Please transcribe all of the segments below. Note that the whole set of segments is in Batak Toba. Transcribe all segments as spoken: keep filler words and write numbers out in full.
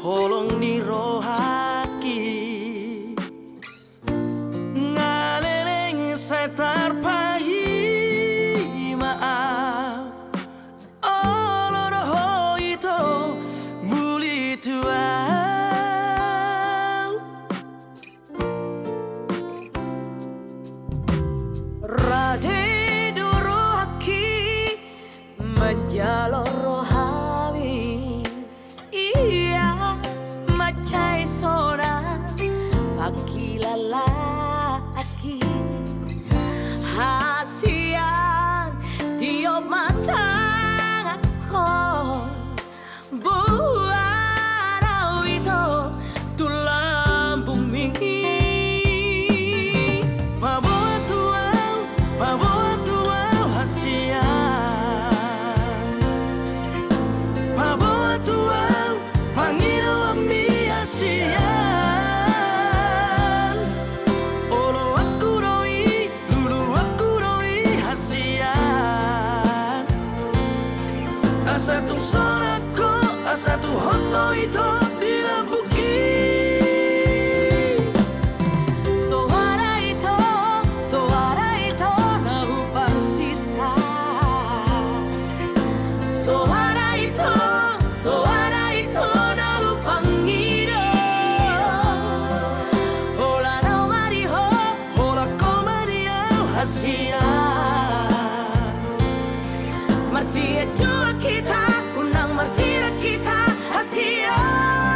Holong ni rohangki, nga leleng sai tarpaima au, olo do ho ito muli tu au. Rade do rohangki manjalo rohami, ia mansai sonang pangkilalaanki. Hasian, tiop ma tanganhon, boan au ito tu lambungmi. Paboa tu au, paboa tu au hasian. Paboa tu au pangidoanmi hasian. Oloanku do i, luluanku do i hasian. Asa tung sonang ho, asa tung hot do ito di lambungki. Soara ito, soara ito na hupasinta. Soara ito, soara ito na hupangido. Holan au ma di ho, holan ho ma di au hasian. Marsianjuan hita, unang marsidak hita hasian.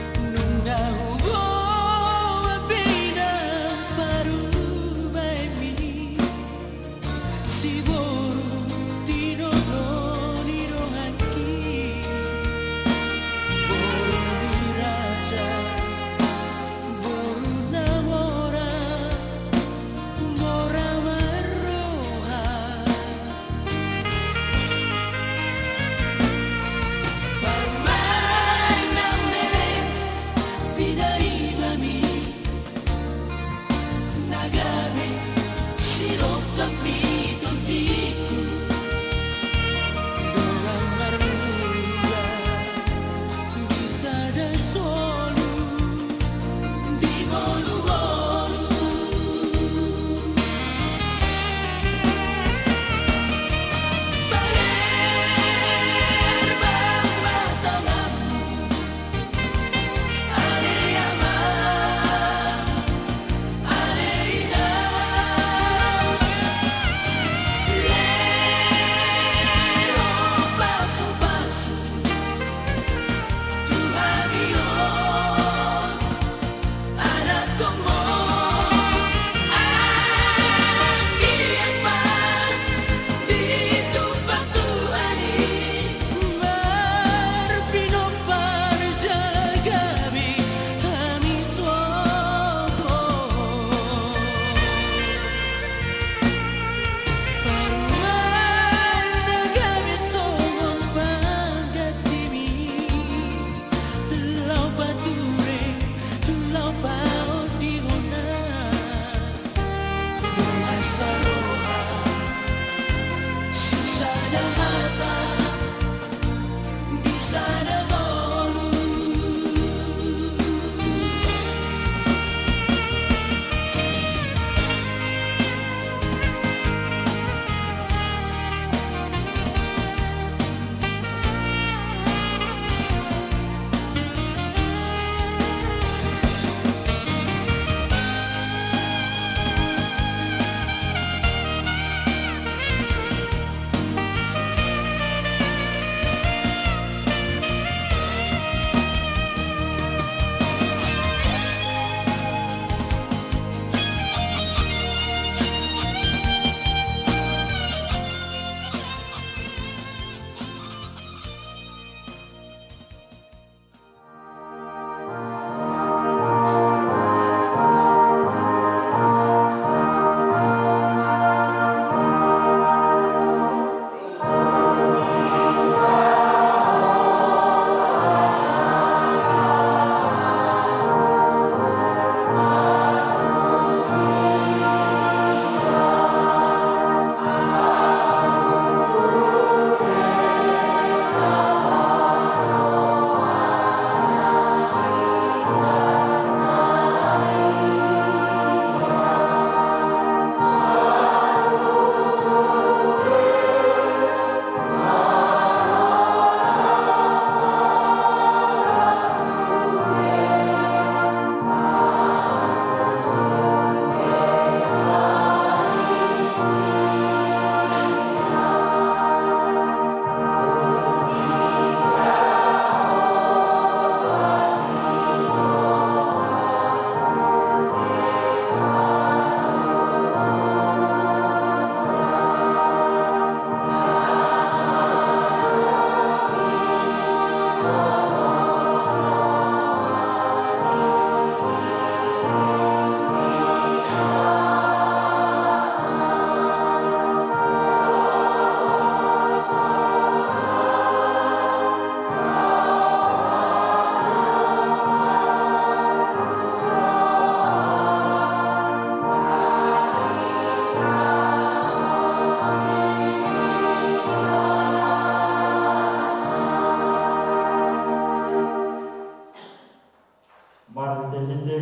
Nunga huboan be inang parumaenmi, siboru tinodo ni rohangki. Boru ni raja, boru na mora, mora marroha.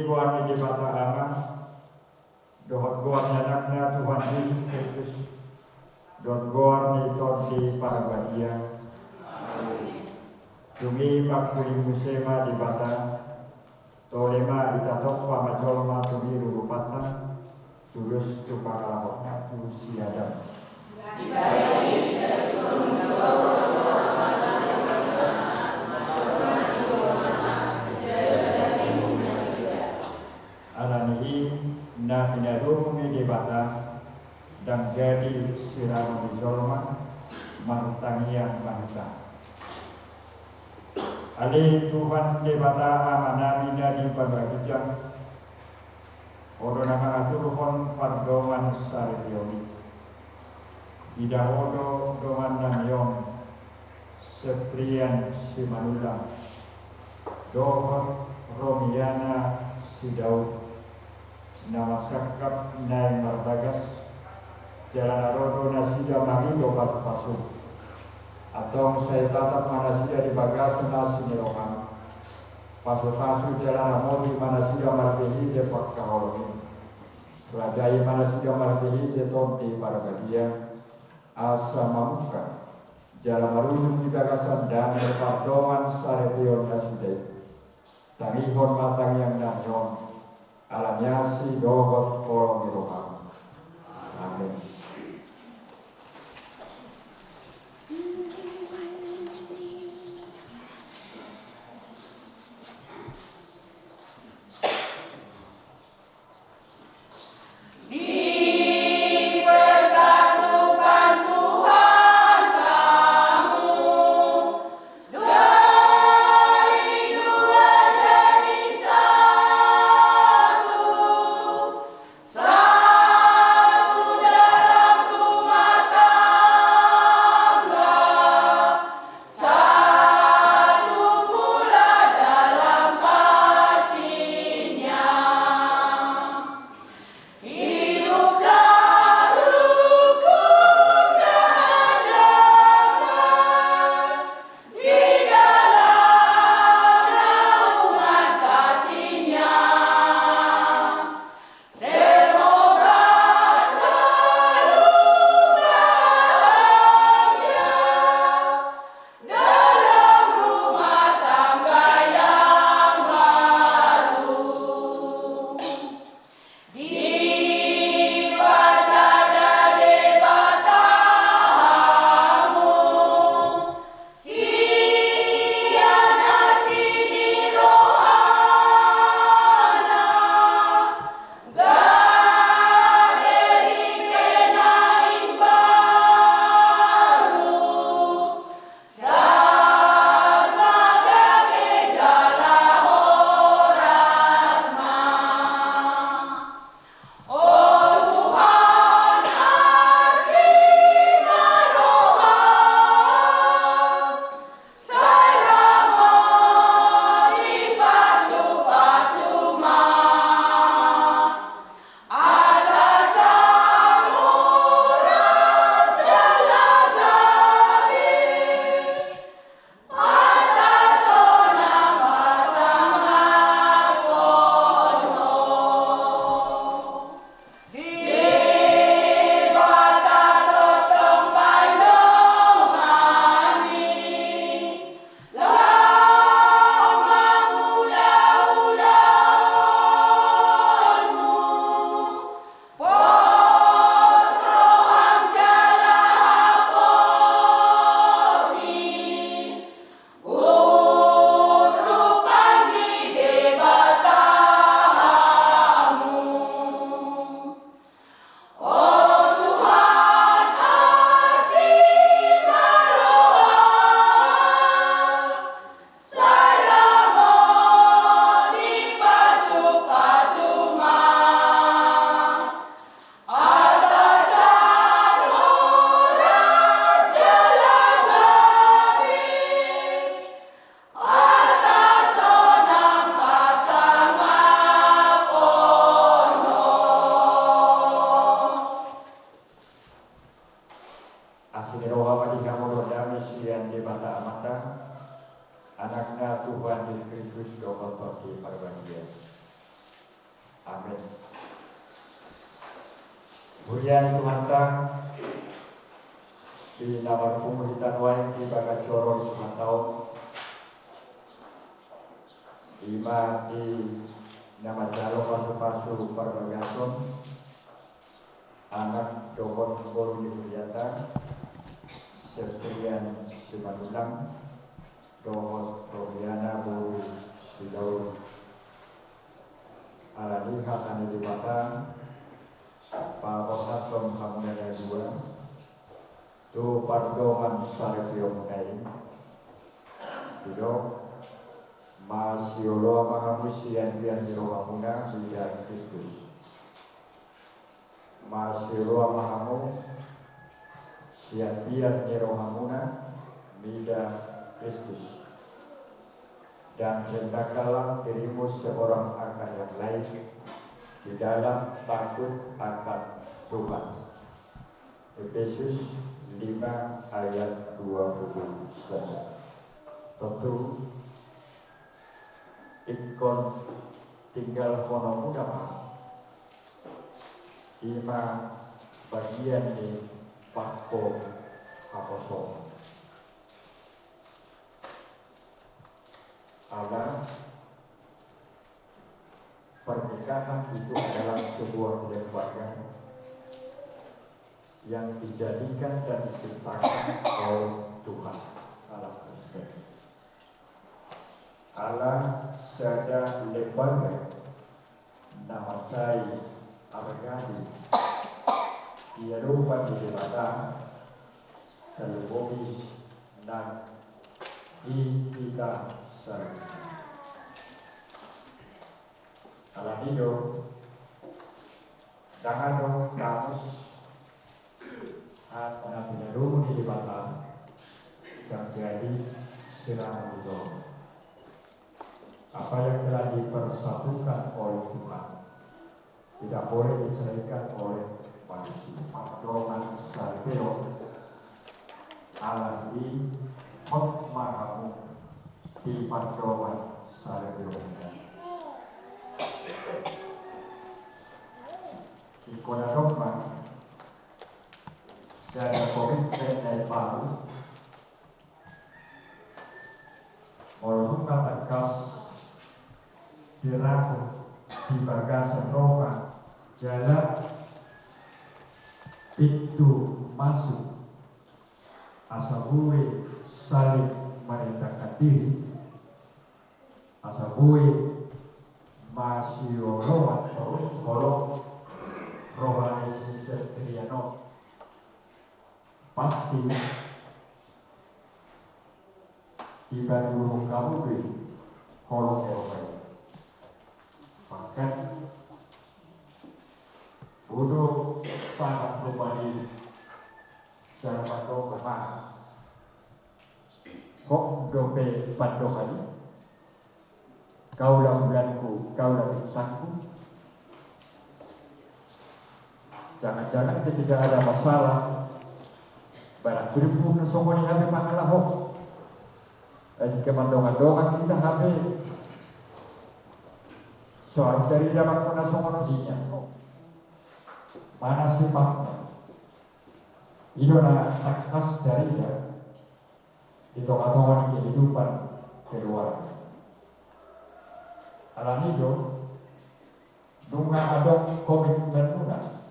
Goar ni Debata Ama, dohot goar ni Anakna Tuhan Jesus Kristus, dohot goar ni Tondi Parbadia. Dung i mangkuling muse ma Debata, tole ma hita tompa ma jolma tu rurupanta, tudos tu pangalaho tu si Adam. Alani i na pinadomu ni Debata, ndang jadi siranon ni jolma, martangiang ma hita. Ale Tuhan Debata Amanami na di banua ginjang, Ho do na mangaturhon pardongan saripeon i. Ida Ho do dongannami on, Septrian Simanullang dohot Romiana Sidaud, na marsangkap naeng marbagas, jala na ro do nasida mangido pasupasu. Antong sai tatap ma nasida di bagasan asi ni roham. Pasupasu jala ramoti ma nasida marhite pangkaholongi. Rajai ma nasida marhite Tondi Parbadia, asa mamungka jala marujung di bagasan dame pardongan saripeon nasida i. Tangihon ma tangiangnami on, ala ni asi dohot holong ni roham. Amen. Dipersatukan Tuhan kamu dari dua jadi satu, satu dalam rumah tangga, satu pula dalam kasihnya. Hiduplah rukun dan damai di dalam naungan kasihnya. Semoga selalu bahagia dalam rumah tangga yang baru. Dipasada Debata hamu sian asi ni rohana, gabe ripena imbaru, sahat ma gabe jala horas ma. O Tuhan, asi ma roham, sai ramoti pasupasu ma, asa sai horas jala gabe, asa sonang pasangaphon ho. Debata tongtong mandongani, laho mangula ulaonmu. Pos roham jala haposi urupan ni Debata hamu. O Tuhan, asi ma roham, sai ramoti pasupasu ma, asa sai horas jala gabe, asa sonang pasangaphon ho. Asi ni roha ma di hamu dohot dame sian Debata Amanta, Anakna Tuhan Jesus Kristus dohot Tondi Parbadia. Amin. Huria ni Tuhanta, di na marpungu hita nuaeng di bagas joro ni Tuhanta on, ima di na manjalo pasupasu parbagason, anak dohot boru ni hurianta, Septrian Simanullang dohot Rohiana boru Silaun. Alani hata ni Debata, paborhathon hamuna na dua tu pardongan saripeon na i, didok: Masioloan ma hamu sian pian ni rohamuna mida Kristus. Masioloan ma hamu sian pian ni rohamuna mida Kristus. Dan rendahkanlah dirimu seorang akan yang lain di dalam takut akan Tuhan. Efesus lima ayat dua puluh sembilan. Tontu ingkon tinggalhononmuna ma, ima bagian ni pangko haposoon. Ala pernikahan itu adalah sebuah lembaga yang dijadikan dan diciptakan oleh Tuhan Allah Kristen. Ala sada lembaga na mansai arga di adopan ni Debata, tarlumobi nang di hita saluhutna. Alani i do, ndang adong kamus hata na pinadomu ni Debata, ndang jadi sinamot tu joro. Apa yang telah dipersatukan oleh Tuhan tidak boleh diceraikan oleh manusia. Pardongan saripeon. Alani i, hot ma hamu di pardongan saripeon. Ingkon adong ma sada komitmen na imbaru. Molo nunga tangkas dirangkup di bagasan roha jala pintu masuk, asa boi saling merendahkan diri, asa boi masioloan torus holong roha ni si Septrian on. Pasti dipaturhon hamu be holong ni roha i. Bahkan bodo sangat rumah i jala mandok ma, hot dope pandohan i. Kaulah bulanku, kaulah bintangku. Jangan-jangan ketika ada masalah, barang hidupmu na songon i hape pangalaho. Ketika mandongan-dongan hita hape, so adong dari dapat na songon i. Mana sifatnya? I do na tangkas dari dia di tonga-tonga ni kehidupan keluarga. Alani i do, nunga adong komitmenmuna,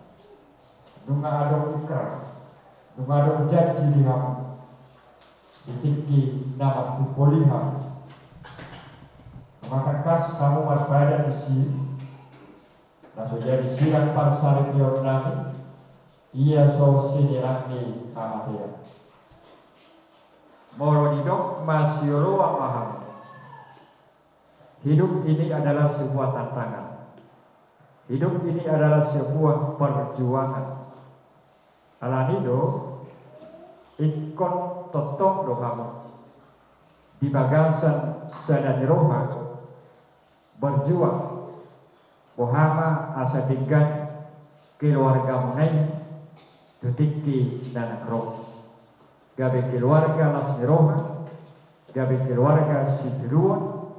nunga adong ikrar, nunga adong janji di hamu di tingki na martumpol i hamu, nunga tangkas hamu marpadan disi, na so jadi sirang parsaripeon nami, ia so sinirang ni hamatean. Molo didok masioloan ma hamu. Hidup ini adalah sebuah tantangan. Hidup ini adalah sebuah perjuangan. Alani i do, ingkon tongtong do hamu di bagasan sada ni roha berjuang, boha ma asa denggan keluargamuna i tu tingki na naeng ro. Gabe keluarga las ni roha, gabe keluarga sitiruon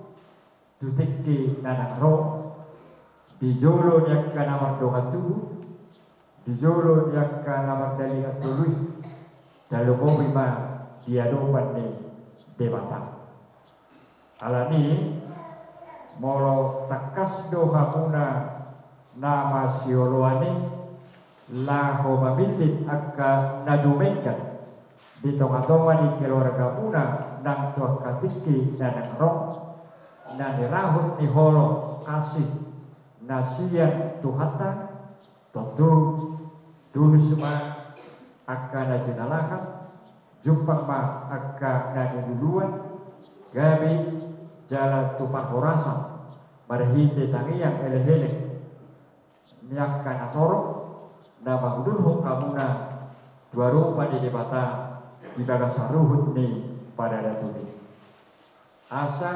tu tingki na naeng ro, Di jolo ni angka na mardongan tubu, di jolo ni angka na mardalan tolu i, talumobi ma di adopan ni Debata. Alani, molo tangkas do hamuna na masioloan i laho mamillit angka na dumenggan di tonga-tonga ni keluargamuna nang tu angka tingki na naeng ro, na nirahut ni holong kasih na sian Tuhanta, tontu tulus ma angka na jinalahan, jumpang ma angka na niluluan, gabe jala tu parhorasan marhite tangiang elek-elek ni angka na torop, na mangudurhon hamuna tu adopan ni Debata di bagasan saluhut ni padaratuna i. Asa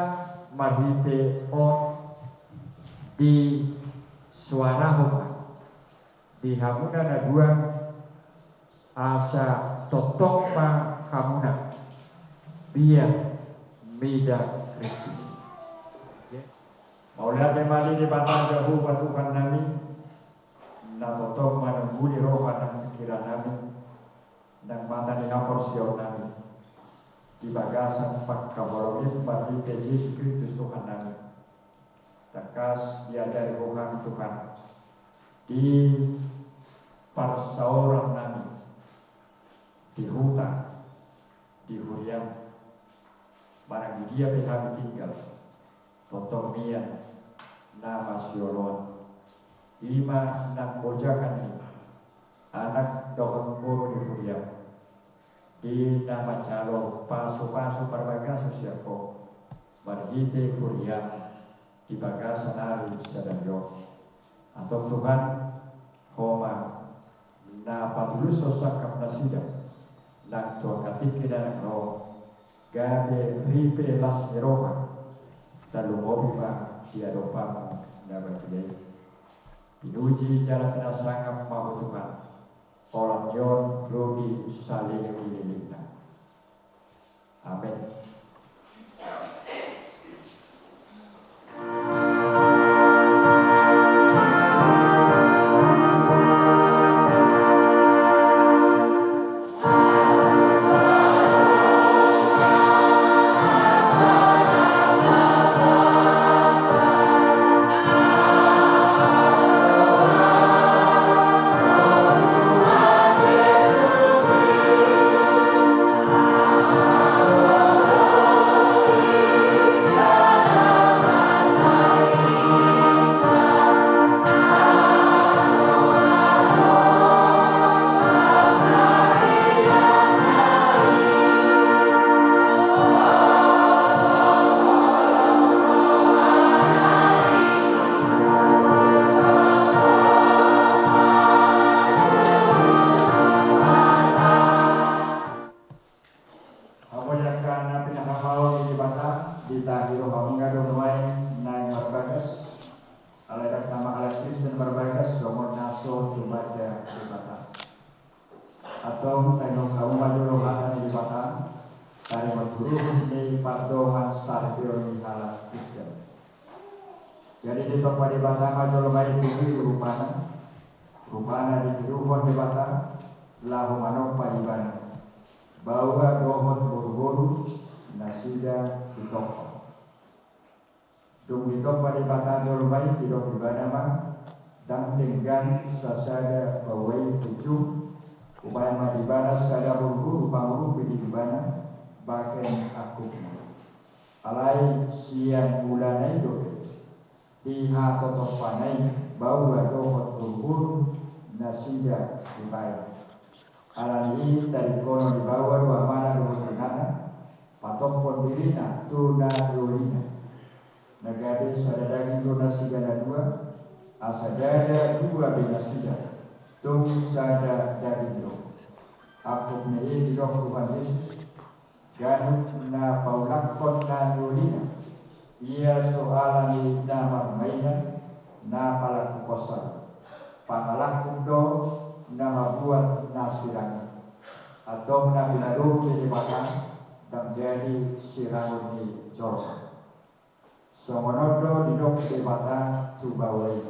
marhite on disuarahon ma di hamuna na dua, asa tongtong ma hamuna biar mida Kristus. Mauliate ma di Debata Jahowa Tuhannami, na tongtong manungguli roha nang pingkirannami, nang mata ni haporseaonnami, di bagasan pangkaholongi marhite Jesus Kristus Tuhannami. Tangkas diajari ho hami Tuhan, di parsaorannami, di huta, di huriam, manang di dia pe hami tinggal, tongtong nian na masioloan. I ma nang ojahan ni anak dohot boru ni huriam, di na manjalo pasu-pasu parbagason sian ho marhite huriam di bagasan ari sadari on. Antong Tuhan, ho ma na patulushon sangkap nasida nang tu angka tingki na naeng ro, gabe ripe las ni roha, talumobi ma di adopanmu na badia i. Pinuji jala pinasangap ma ho Tuhan, olat ni on ro di saleleng ni lelengna. Amen. Hamu angka na pinahamao ni Debata, ditahi rohamuna do nuaeng naeng marbagas, alai ndang na mangalap Kristen marbagas songon na so tumanda Debata. Antong taringot hamu ma jolo hata ni Debata, taringot huruhut ni pardongansaripeon ni halak Kristen. Jadi ditompa Debata ma jolma i tu rupana, rupana ditiruhon Debata, laho manompa ibana. Baoa dohot boruboru, nasida ditompa. Dung ditompa Debata jolma i, didok ibana ma, ndang denggan sasada baoa i punjung, hubahen ma di ibana sada boruboru pangurupi di ibana, bahen angkupna. Alai sian mulana i dope, di hatotompana i, baoa dohot boruboru, nasida dibahen. Alani i tadingkonon ni baoa do amana dohot inana, patophon dirina tu na niolina. Na gabe sada daging do nasida na dua, asa ndada dua be nasida, tung sada daging do. Angkup ni i didok Tuhan Jesus, ganup na paulakhon na niolina, ia so ala ni na marmainan, na palangkuphon sada. Pangalangkup do na mambuat na sirang i. Antong na pinadomu ni Debata, ndang jadi sirangon ni jolma. Songon on do didok Debata tu baoa i.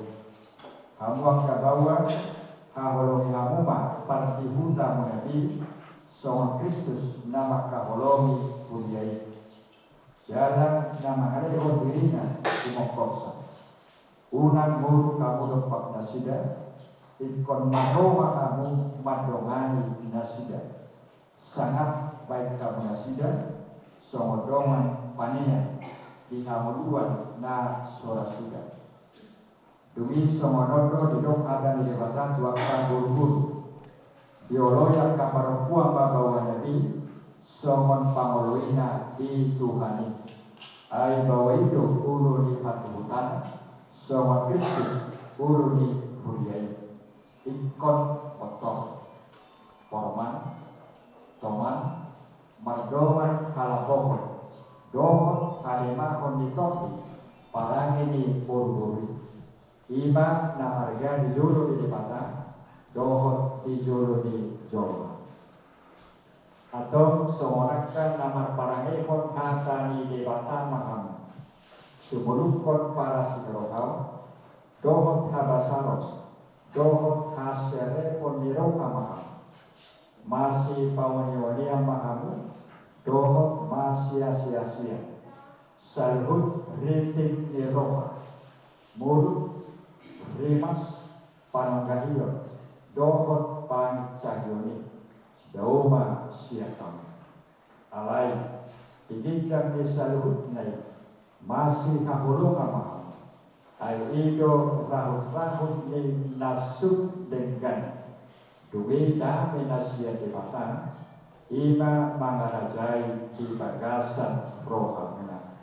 Hamu angka baoa, haholongi hamu ma pardihutamuna i, songon Kristus na mangkaholongi huria i. Jala na mangalehon dirina humongkorsa. Unang muruk hamu dompak nasida, ingkon marroha hamu mandongani nasida. Sangap baen hamu nasida, songon dongan panean di hangoluan na so ra suda. Dung i songon on do didok hata ni Debata tu angka guruguru: Dioloi angka parompuan ma baoa na i, songon pangoloina di Tuhan i. Ai baoa i do ulu ni hatubutan, songon Kristus ulu ni huria i. Ingkon botor, porman, tongan, mardongan halapohon dohot halimahon ni tondi parange ni boruboru i. I ma na marga di jolo ni Debata dohot di jolo ni jolma. Antong songon angka na marparangehon hata ni Debata ma hamu, sumolukhon paras ni roham, dohot habasaron, dohot haserepon ni roha ma hamu. Masipaoneonean ma hamu, dohot masiasiasian. Saluhut rintik ni roha, muruk, rimas, panonggahion, dohot panginsahion i, dao ma sian hamu. Alai, di ginjang ni saluhutna i, masihaholongan ma hamu. Ai i do rahut-rahut ni na sung denggan. Dung i dame na sian Debata, i ma mangarajai di bagasan rohamuna.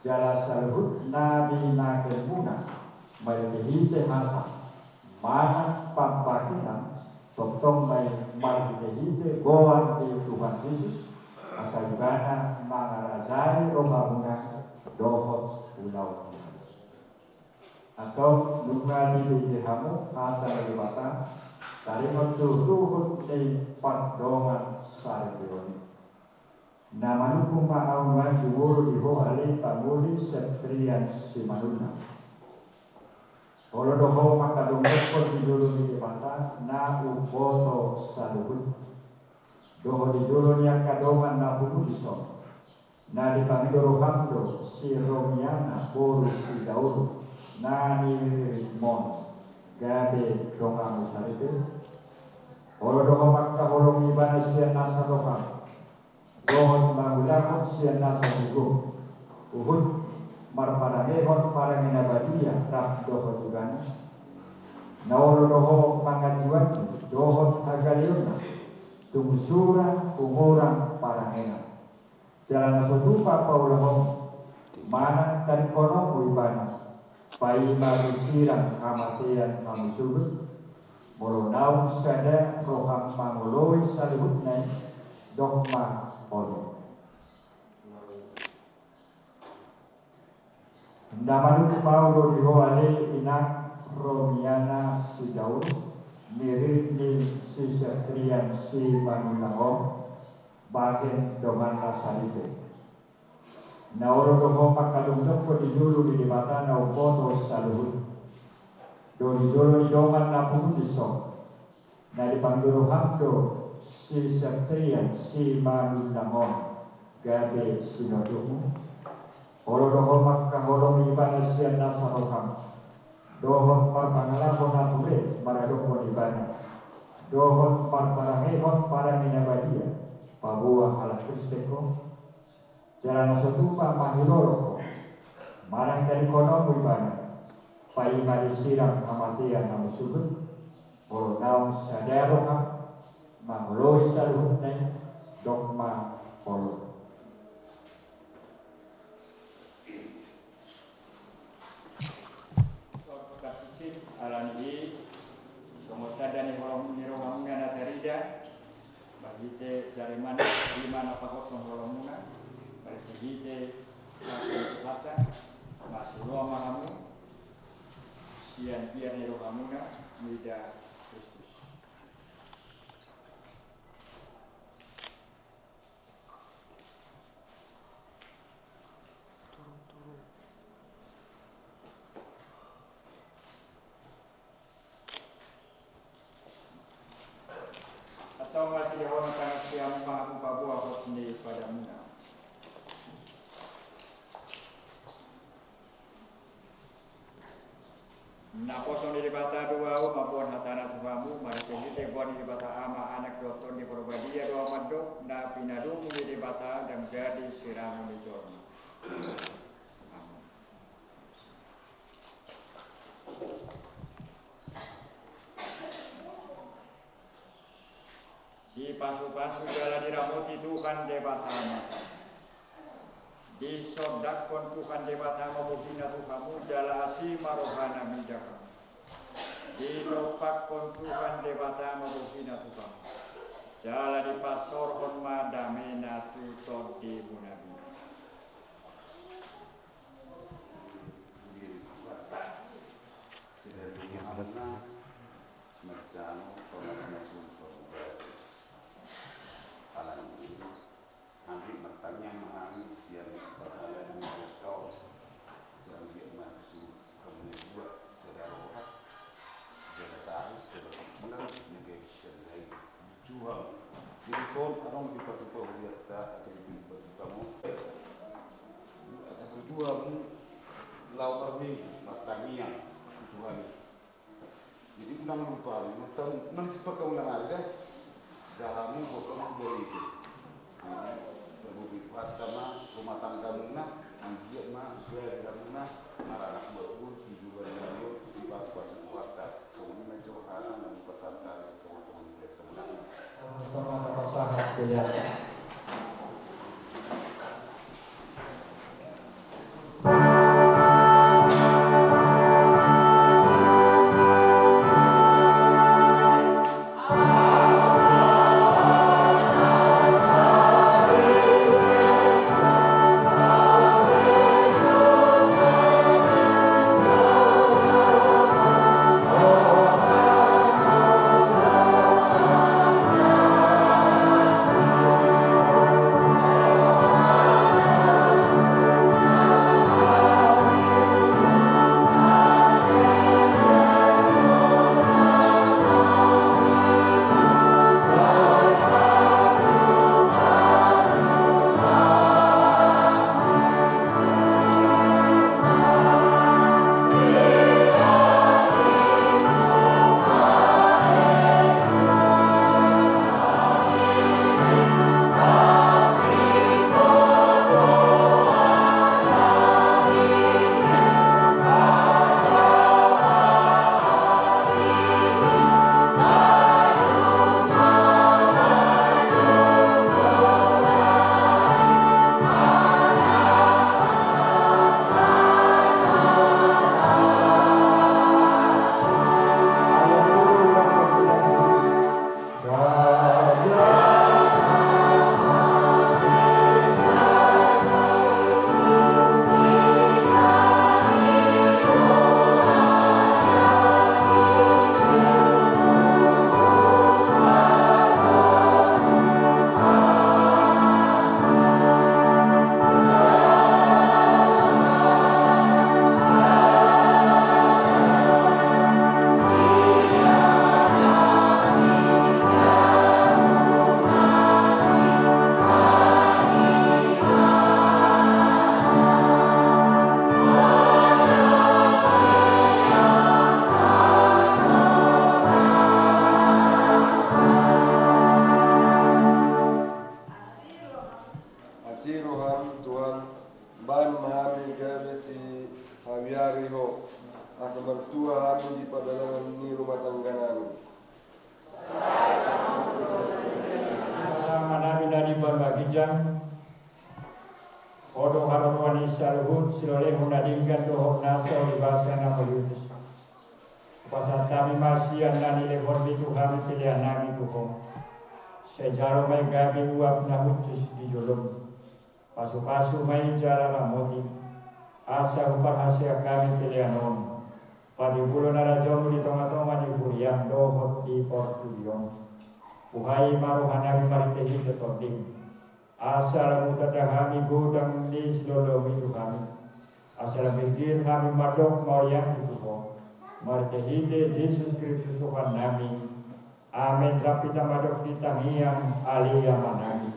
Jala saluhut na binahenmuna, marhitehite hata manang pambahenan, tongtong ma i marhitehite goar ni Tuhan Jesus, asa Ibana mangarajai rohamuna dohot ulaonmuna. Antong nunga dibege hamu hata ni Debata, taringot tu ruhut ni pardongansaripeon i. Na manungkun ma ahu nuaeng tu ngolu di ho ale pangoli Septrian Simanullang. Olo do ho mangkadongdokkon di jolo ni Debata na umboto saluhut, dohot di jolo ni angka dongan na pungu dison. Na dipangido roham do si Romiana boru Sidaoru na niriritmon, gabe donganmu saripe. Olo do ho mangkaholongi ibana sian nasa roham, dohot mangulahon sian nasa gogo, huhut marparangehon parange na badia rap dohot ibana. Na olo do ho manganjuangi dohot hagaleonna, tung sura hungurang parangena. Jala na so tupa paulahonmu, manang tadingkononmu ibana, paima disirang hamatean hamu suhut. Molo naung sada roham mangoloi saluhutna i, dok ma olo. Na manungkun ma ahu do di ho ale inang Romiana Sidaoru, niririt ni si Septrian Simanullang on, bahen donganna saripe. Na olo do ho mangkadongdokkon di jolo ni Debata na umboto saluhut, dohot di jolo ni dongan na pungu dison. Na dipangido roham do si Septrian Simanullang on, gabe sinondukmu. Olo do ho mangkaholongi ibana sian nasa roham, dohot marpangalaho na ture maradophon ibana, dohot marparangehon parange na badia paboa halak Kristen ho. Jala na so tupa mangilolong ho, manang tadingkononmu ibana, paima disirang hamatean hamu suhut. Molo naung sada roham mangoloi saluhutna i, dok ma olo. Parcicip, alani i songon tanda ni holong ni rohamuna na tarida, marhite jariman, i ma na pahothon holongmuna, marhitehite hata ni Tuhanta, masiloa ma hamu sian biar ni rohamuna mida Kristus. Naposo ni Debata do ahu mamboan hatana tu hamu, marhitehite goar ni Debata Ama, Anak dohot Tondi Porbadia do ahu mandok, na pinadomu ni Debata ndang jadi sirangon ni jolma. Amen. Dipasupasu jala diramoti Tuhan Debata ma. Disondangkon Tuhan Debata ma bohina tu hamu jala asi ma rohana mida hamu. Ditompakkon Tuhan Debata ma bohina tu hamu jala dipasaorhon ma damena tu tondimuna. Jadi son adong dipatupa huria ta, atau dipatupa mo. Asa berjuang lawan armi martangiang Tuhan. Jadi unang lupa, matan malisipaka ulang ari dah. Jahamu bokam dari itu. Jadi berbuat pertama rumah tangga muna, anggiat ma sudah di muna, maranak baru, tujuan baru, di pas-pas keluarga. Songon i ma jo hata na hupasahat tu teman-teman. Sama-sama pasahat, ya. Asi roham Tuhan, bahen ma hami gabe sihabiari Ho, asa martua hami di pardalanan ni rumah tangga nami. Ama nami na di banua ginjang, Ho do haroroan ni saluhut silehonlehon na denggan dohot nasa ulibasa na mauliutus. Hupasahat hami ma sian na nilehonmi tu hami pelean nami tu Ho. Sai jalo ma i gabe uap na hushus di jolomi. Pasupasu ma i jala ramoti, asa huparhaseang hami pelean on, patimbulhon harajaonmu di tongatonga ni huriam dohot di portibi on. Buhai ma roha nami marhitehite Tondim, asa lam hutanda hami godang ni silolomi tu hami, asa lam girgir hami mandok mauliate tu Ho, marhitehite Jesus Kristus Tuhan nami. Amen. Rap hita mandok di tangiang Ale Ama nami.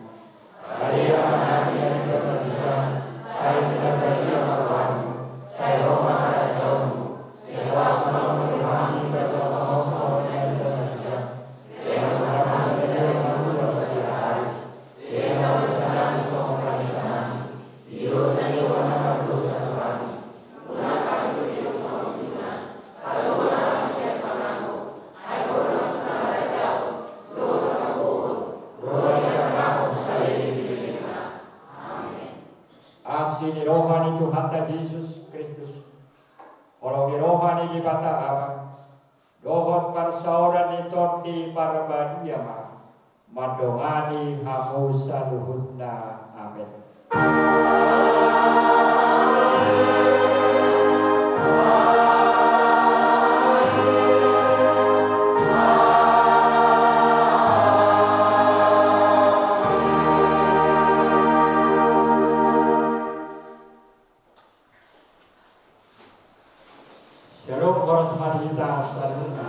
Ale Ama nami na di banua ginjang, sai pinarbadia ma goarmu, sai ro ma harajaonmu, sai saut ma Holong ni roha ni Debata Ama, dohot parsaoran ni Tondi Parbadia ma mandongani hamu saluhutna. Amen. Shalom, horas ma di hita saluhutna.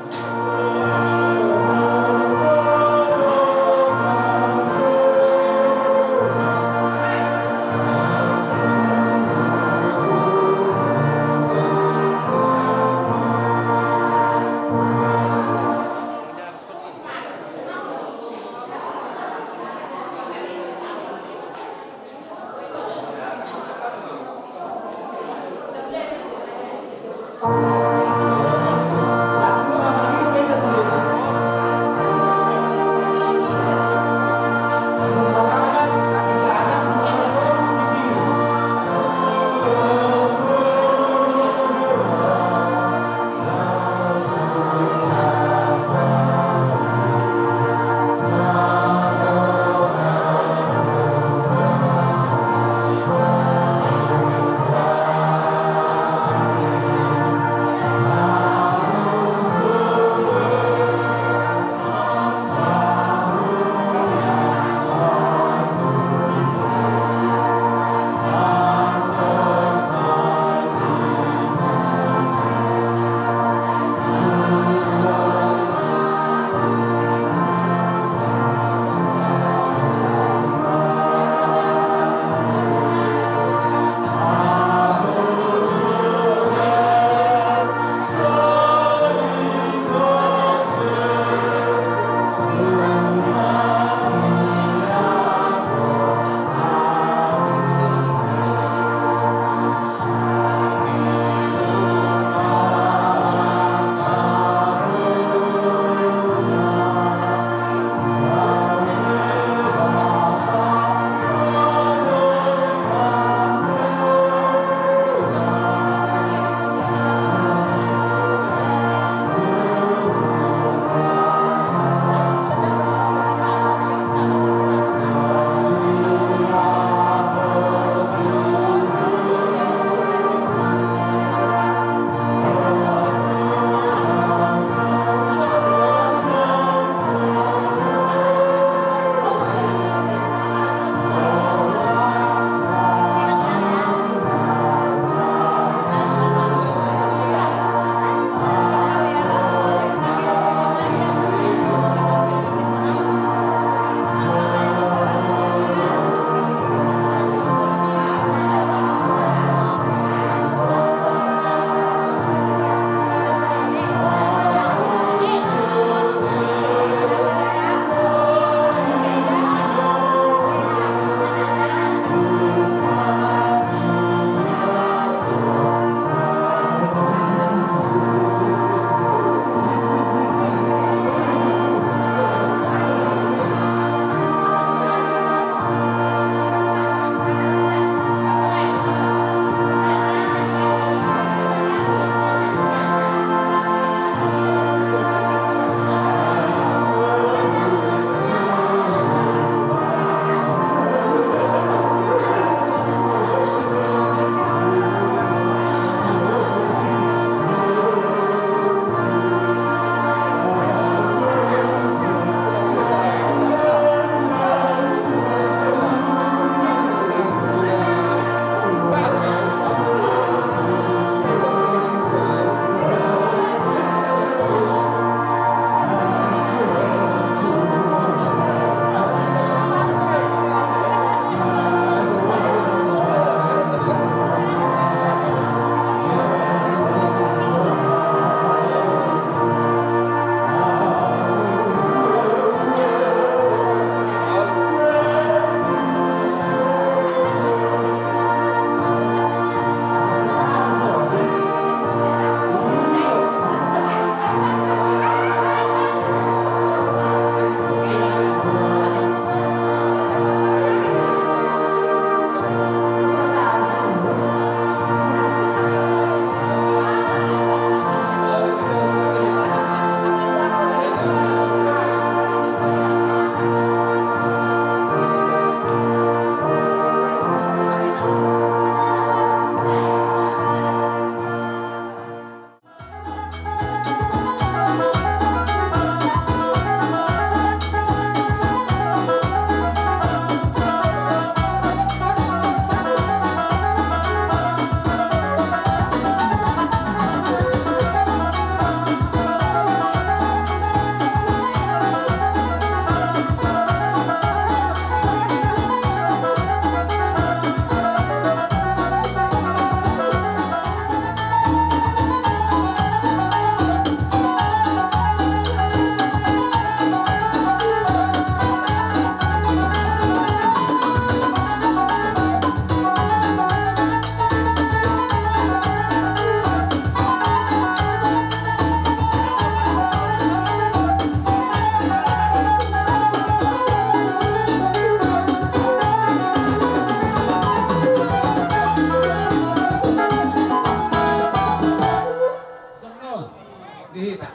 Di hita.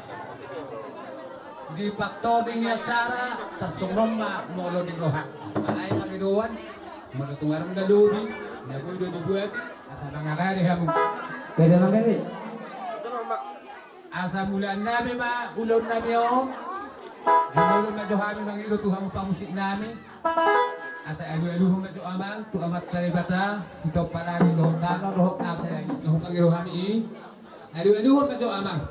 Di panghataion ni acara, tarsongon on ma molo di roha. Alai pangidoan, molo tung adong na lobi, na boi do dibuati, asa mangarade hamu. Kada mangarade. Asa mulaan nami ma ulaon nami on. Jumolo ma jo hami mangido tu hamu pamusik nami. Asa alualuhon ma jo amang tu Amanta Debata, sitompa langit dohot tano dohot nasa i na hupangido hami i. Alualuhon ma jo amang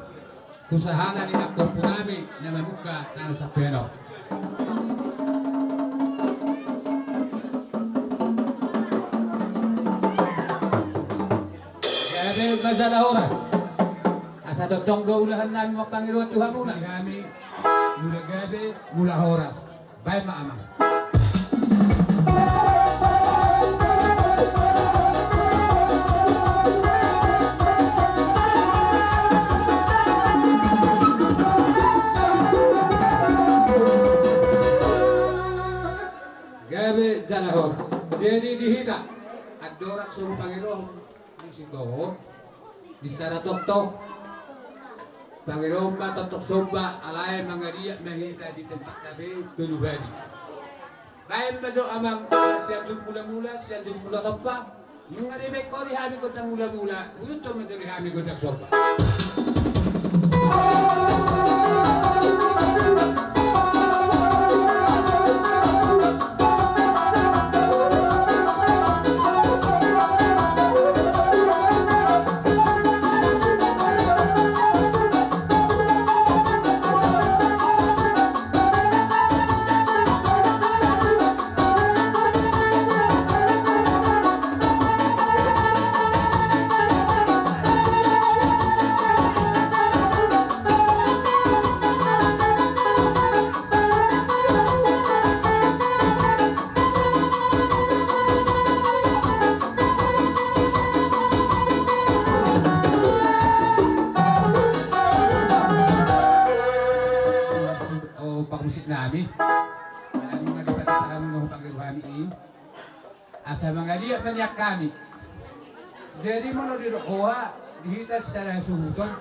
tu sahala ni angka ompu nami na mamungka tano sampean on. Gabe ma jala horas. Asa tongtong do ulahan nami mampangido tu hamuna. Hami mula gabe mula horas. Baen ma amang. Gabe jala horas. Jadi di hita andorang so hupangidohon musik dohot di sada toktok. Pangidohon ma toktok somba, alai mangaliat ma hita di tempat na pe tolu bali. Baen ma jo amang, Sianjur Mulamula, Sianjur Mulatompa. Nunga dibaen ho di hami gondang mulamula, huihuthon ma jo di hami gondang somba. O, pamusik nami. Alani ma di pati tahamu na hupangido hami i. Asa mangaliat ma nian hami. Jadi molo didok ho di hita sada suhuton,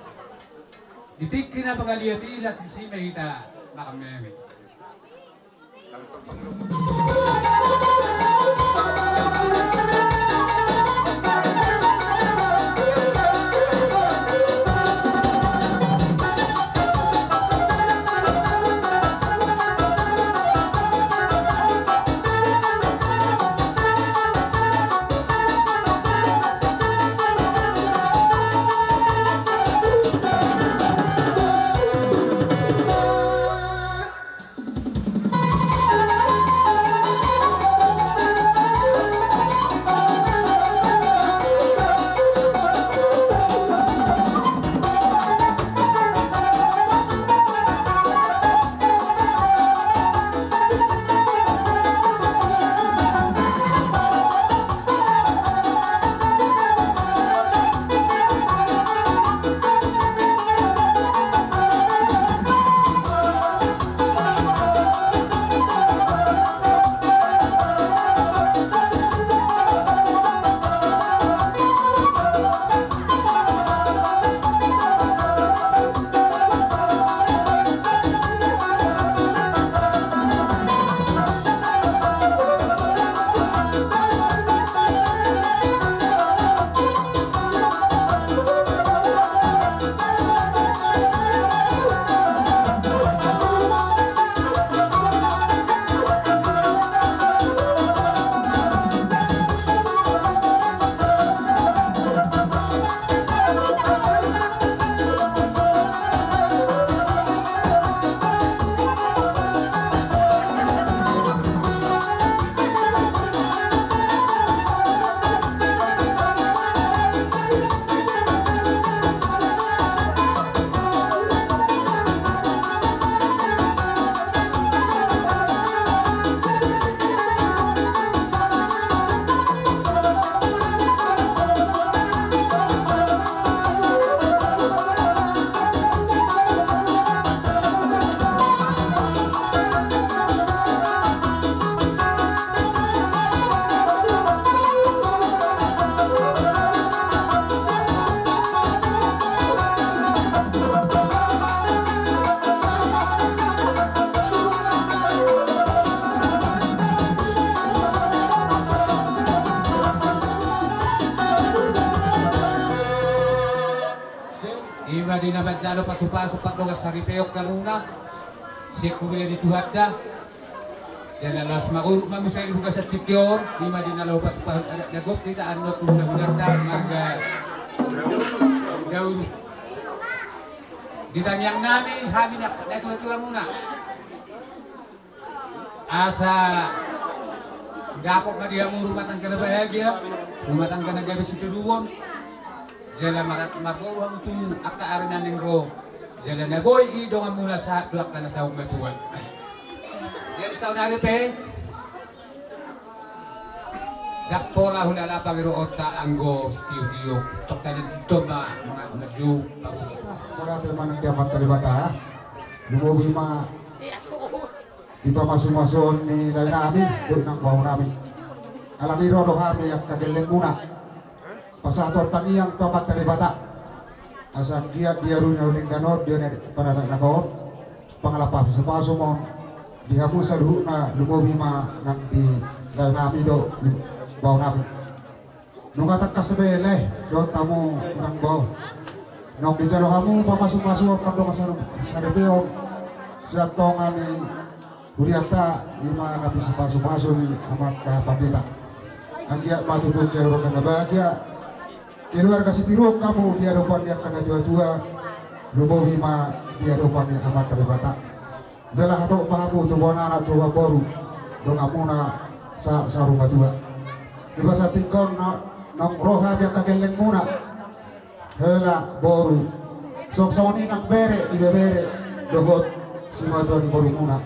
di tingki na mangaliat i las disi ma hita marmeami. Ima di na manjalo pasupasu pardongan saripeon hamuna sian huria ni Tuhanta. Jala las mangurung ma muse di bagasan tingki on, ima di na laho pasupasu adat na gok hita annon tu hulahulanta marga Daur. Di tangiang nami hami na, na tuatua muna. Asa dapot ma di hamu rumah tangga na bahagia, rumah tangga na gabe sitiruon. Jala mar-, marboru hamu tu angka ari na naeng ro. Jala na boi i donganmuna sahat tu angka na saur matua. Jadi saonari pe ndang pola hulala pangidoonta anggo sitiotio. Tok tadi tito ma, ma, maju. Pola te manang di Amanta Debata. Lumobi ma di pamasumasuon ni laenami dohot inang baonami. Alani ro do hami angka gellengmuna pasahaton tangiang tu Amanta Debata. Asa anggiat di arunia na denggan on, di arunia na pananak na on, pangalaho pasupasu ma on di hamu saluhutna, lumobi ma nang di laenami dohot baonami. Nunga tangkas be lae dohot hamu inang bao. Naung dijalo hamu pamasumasuon pardongan sar-, saripeon sian tonga ni hurianta, ima na pasupasu ni amanta pandita. Anggiat ma tutu keluarga na bahagia, keluarga sitiruon hamu di adopan ni angka na tuatua, lumobi ma di adopan ni Amanta Debata. Jala hatop ma hamu tubuan anak tubuan boru, donganmuna sa-, saur matua. Di bagasan tingki on na-, naung ro hami angka gellengmuna, hela boru, songon i nang bere, ibebere dohot simatua ni borumuna.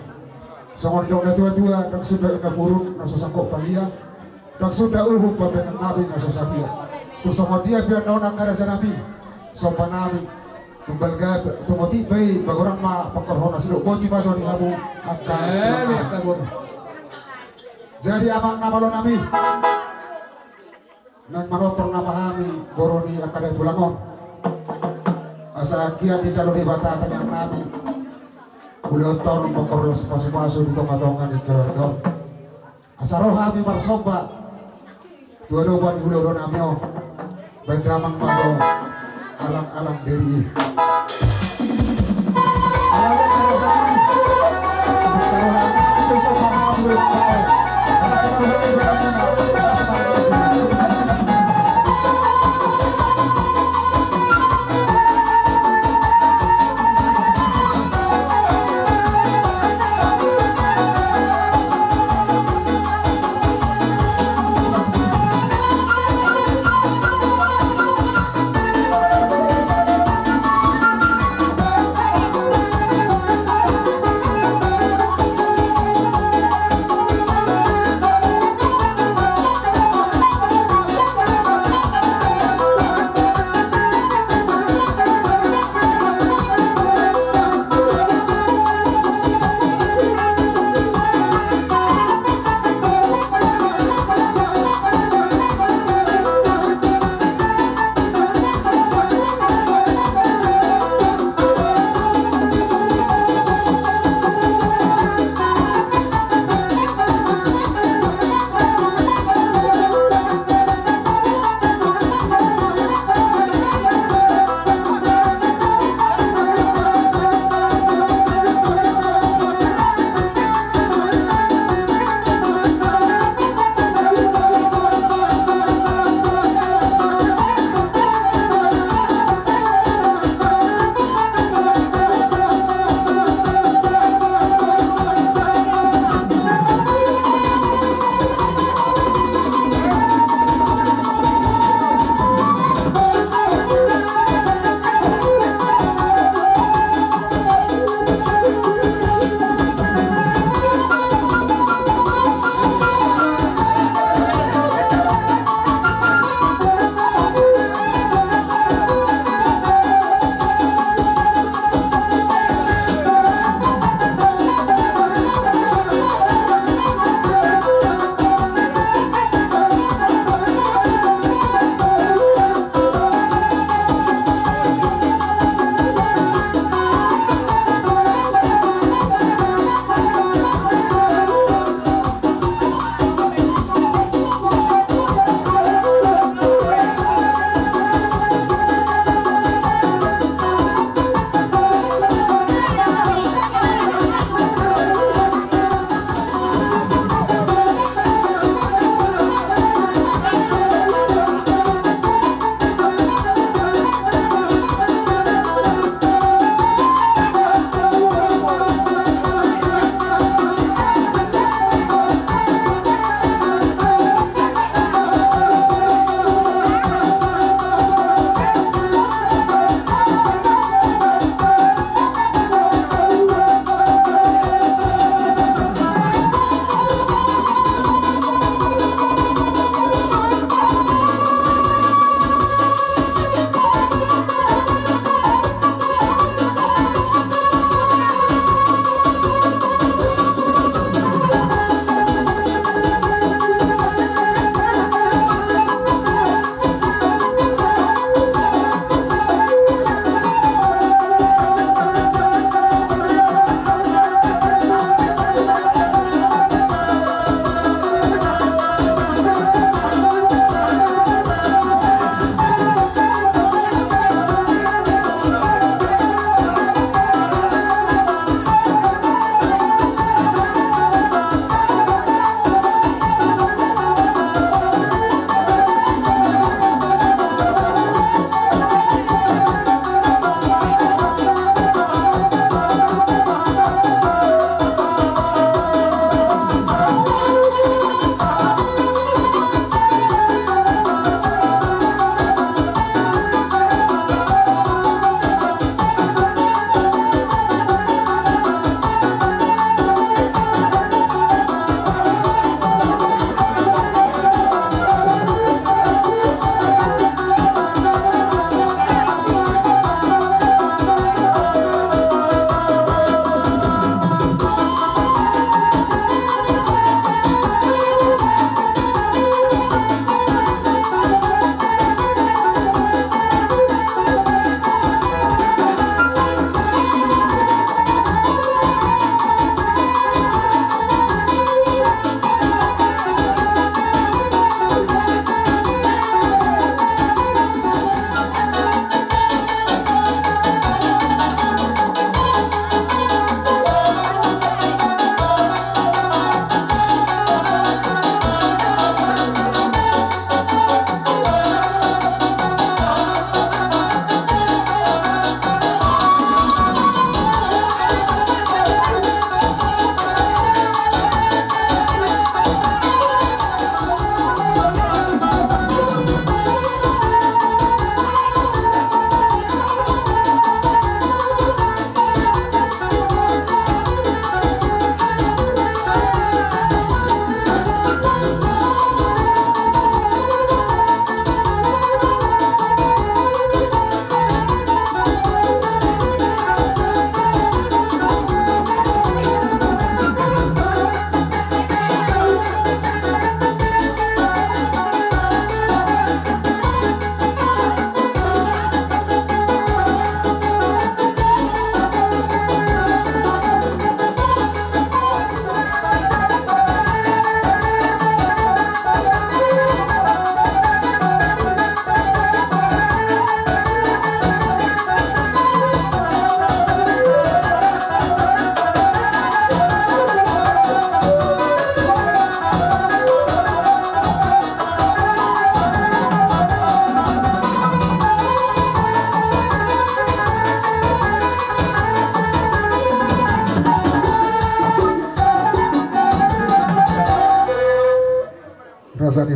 Songon i do na tuatua, ndang suda na purun na so sangkot palia. Ndang suda uhum pambahenan nami na so sadia. Tung songon dia pe annon angka rajanami, sombanami, tung balga, tung otik be i, bagorang ma pangkorhon na sidok boti ma jo di hamu angka. Jadi amang na malonami, naeng manortor nama hami boru ni angka dae tulang on. Asa anggiat dijalo Debata tangiang nami, ulaonta on mangkorhon las pasupasu di tongatonga ni keluarga on. Asa ro hami marsomba tu adopan ni hulahulanami on. Baen damang ma jo alang-alang diri i.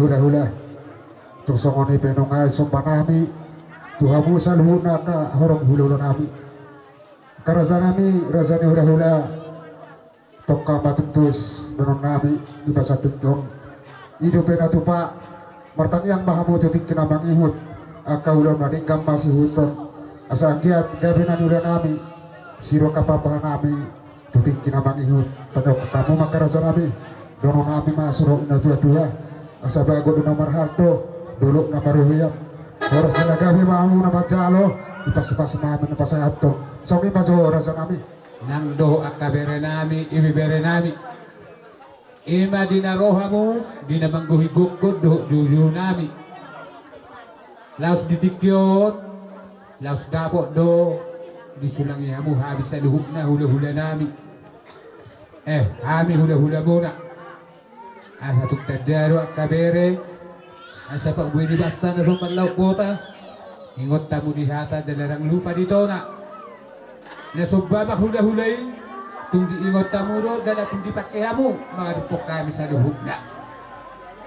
Hulahula. Tung songon i pe nunga somba nami tu hamu saluhutna angka horong hulahula nami. Angka raja nami, raja ni hulahula. Tongka ma tung tusi dohonon nami di pasahat tingki on. I dope na tupa, martangiang ma hamu tu tingki na mangihut. Angka ulaon na denggan ma siihuthon. Asa anggiat gabe na niula nami, sidok angka papaha nami tu tingki na mangihut. Tangiangkon hamu ma angka raja nami. Dohonon nami ma songon na tuatua. Asa bagot do na marhalto, dolok na marobean. Horas jala gabe ma hamu na manjalo, dipaspas ma hamu na pasahathon. Songon i ma jo raja nami. Nang dohot angka bere nami, ibebere nami. I ma di na ro hamu, di na manggohi gokhon dohot joujounami. Laos di tingki on, laos dapot do disulangi hamu hami saluhutna hulahulanami. Eh, hami hulahulamuna. Asa tung tanda do angka bere, asa parbue ni basta na so marlaok bota. Ingot hamu di hata jala ndang lupa di tona. Na somba ma hulahula i, tung diingot hamu do jala tung dipangke hamu mangadophon hami saluhutna.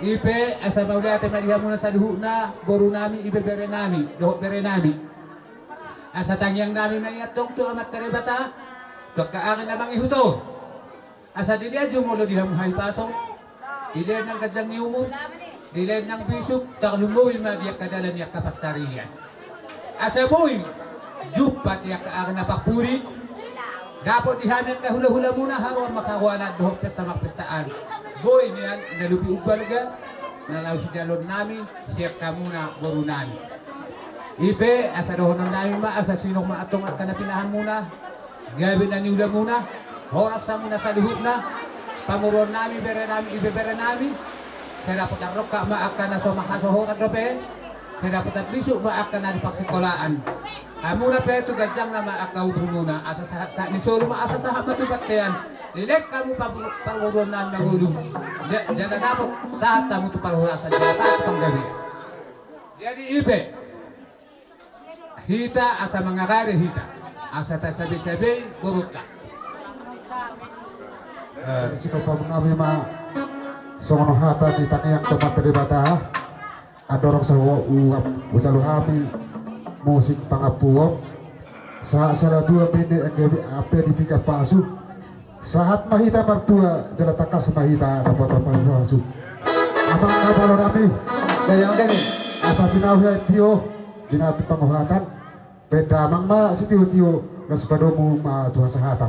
I pe asa mauliate ma di hamuna saluhutna, borunami, ibebere nami dohot bere nami. Asa tangiang nami ma i antong tu Amanta Debata, tu angka ari na mangihut on. Asa dilean jumolo di hamu hahipason, dilean nang ganjang ni umur, dilean nang bisuk, tarlumobi ma di angka dalan ni angka pansarian. Asa boi jumpa di angka ari na parpudi, dapot di hami angka hulahulamuna haroan marharoanan dohot pesta marpestaan. Boi nian na lobi umbalga na laho sijaloon nami sian hamuna borunami. I pe asa dohonon nami ma asa sinur ma antong angka na pinahanmuna. Gabe na niulamuna, horas hamuna saluhutna, pamoruon nami, bere nami, ibebere nami. Sai dapot tarrongkap ma angka na so marhasohotan dope, sai dapot tarbisuk ma angka na di parsikolaan. Hamuna pe tu ganjangna ma angka umurmuna, asa sahat sahat ni solu ma, asa sahat ma tu bontean. Leleng hamu par-, parboruon na mangolu. Ja-, jala dapot sahat hamu tu parhorasan, jala sahat tu panggabean. Jadi i pe. Hita asa mangarade hita, asa tasabesabei borunta. Eh, sinomba nami ma songon hata ni tangiang tu Amanta Debata. Andorang so hu-, hu-, hujalo hami musik pangampuon. Sahat sahala tua ma i, anggiat pe di pinggan pasu. Sahat ma hita martua, jala tangkas ma hita dapotan pasu-pasu. Amang na palo nami. Dayang dani. Asa tinahu hea tio, di na tu panguhatan. Baen damang ma sitio-tio, laos padomu ma tu hasahatan.